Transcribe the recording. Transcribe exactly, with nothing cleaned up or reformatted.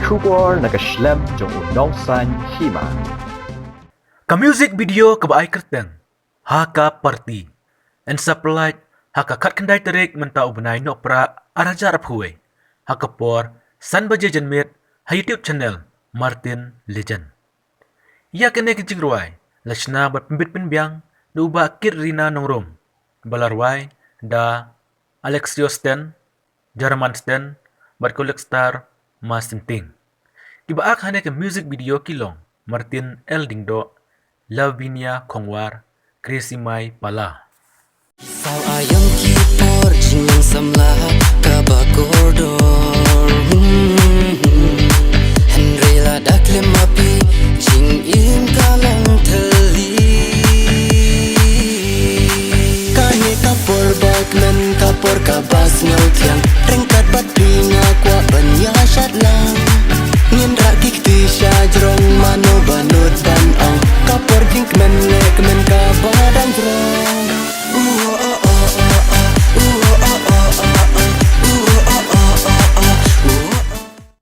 Khubor na ka shlem jong u nongsan hima. Ka music video kaba ai kyrteng Ha Ka Party yn sa pyllait ha ka khatkhyndai tarik mynta u bnai Nohprah ar hajar arphew wei, ha ka por san baje janmiet, ha YouTube channel Martin Legend. Ïa kane ka jingrwai la shna bad pynbit pynbiang da u Bah Kit Rina Nongrum, ba la rwai da Alexio Sten, Jarman Sten bad Kolek Star Ma Synting. Kiba ak ha kane ka music video ki long Martin L Diengdoh, Lavinia Khongwar, Gracie Mai Pala. Saw aïom ki por jingïaid samla kaba kordor. Hmm. Hynrei lada khlem ma phi jingim ka long thylli. Kane ka por ba kmen, ka por kaba sngewthiang, ryngkat bad phi nga kwah ban ïa shad lang. Ngin rah ki kti sha jrong, mano ba nud ban ong. Ka por jingkmen leh